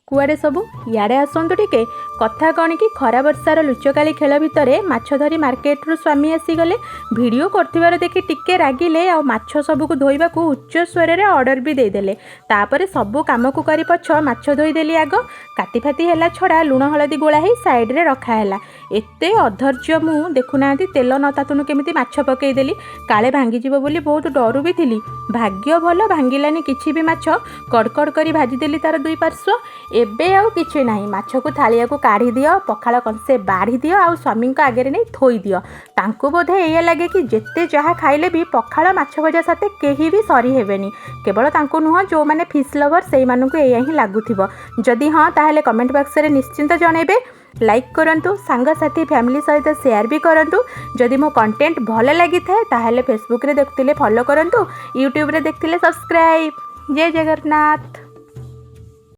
କୁଆଡ଼େ ସବୁ ଇଆଡ଼େ ଆସନ୍ତୁ ଟିକେ। କଥା କ'ଣ କି, ଖରା ବର୍ଷାର ଲୁଚକାଳି ଖେଳ ଭିତରେ ମାଛ ଧରି ମାର୍କେଟରୁ ସ୍ୱାମୀ ଆସିଗଲେ। ଭିଡ଼ିଓ କରୁଥିବାର ଦେଖି ଟିକେ ରାଗିଲେ ଆଉ ମାଛ ସବୁକୁ ଧୋଇବାକୁ ଉଚ୍ଚ ସ୍ୱରରେ ଅର୍ଡ଼ର ବି ଦେଇଦେଲେ। ତାପରେ ସବୁ କାମକୁ କରି ପଛ ମାଛ ଧୋଇଦେଲି ଆଗ। କାତି ଫାତି ହେଲା ଛଡ଼ା ଲୁଣ ହଳଦୀ ଗୋଳା ହେଇ ସାଇଡ଼ରେ ରଖା ହେଲା। ଏତେ ଅଧୈର୍ଯ୍ୟ ମୁଁ, ଦେଖୁନାହାନ୍ତି, ତେଲ ନ ତାତୁଣୁ କେମିତି ମାଛ ପକେଇଦେଲି। କାଳେ ଭାଙ୍ଗିଯିବ ବୋଲି ବହୁତ ଡରୁ ବି ଥିଲି। ଭାଗ୍ୟ ଭଲ, ଭାଙ୍ଗିଲାନି କିଛି ବି ମାଛ। କଡ଼କଡ଼ କରି ଭାଜିଦେଲି ତାର ଦୁଇ ପାର୍ଶ୍ୱ। ଏବେ ଆଉ କିଛି ନାହିଁ। ମାଛକୁ ଥାଳିଆକୁ କାଢ଼ି ଦିଅ, ପଖାଳ କଂସେ ବାଢ଼ି ଦିଅ ଆଉ ସ୍ୱାମୀଙ୍କ ଆଗରେ ନେଇ ଥୋଇ ଦିଅ। ତାଙ୍କୁ ବୋଧେ ଏଇଆ ଲାଗେ କି ଯେତେ ଯାହା ଖାଇଲେ ବି ପଖାଳ ମାଛ ଭଜା ସାଥେ କେହି ବି ସରି ହେବେନି। କେବଳ ତାଙ୍କୁ ନୁହଁ, ଯେଉଁମାନେ ଫିସ୍ ଲଭର୍ ସେଇମାନଙ୍କୁ ଏଇଆ ହିଁ ଲାଗୁଥିବ। ଯଦି ହଁ, ତାହେଲେ କମେଣ୍ଟ ବକ୍ସରେ ନିଶ୍ଚିନ୍ତ ଜଣାଇବେ। ଲାଇକ୍ କରନ୍ତୁ, ସାଙ୍ଗସାଥି ଫ୍ୟାମିଲି ସହିତ ସେୟାର ବି କରନ୍ତୁ। ଯଦି ମୋ କଣ୍ଟେଣ୍ଟ ଭଲ ଲାଗିଥାଏ, ତାହେଲେ ଫେସବୁକ୍ରେ ଦେଖୁଥିଲେ ଫଲୋ କରନ୍ତୁ, ୟୁଟ୍ୟୁବରେ ଦେଖିଥିଲେ ସବସ୍କ୍ରାଇବ୍। ଜୟ ଜଗନ୍ନାଥ।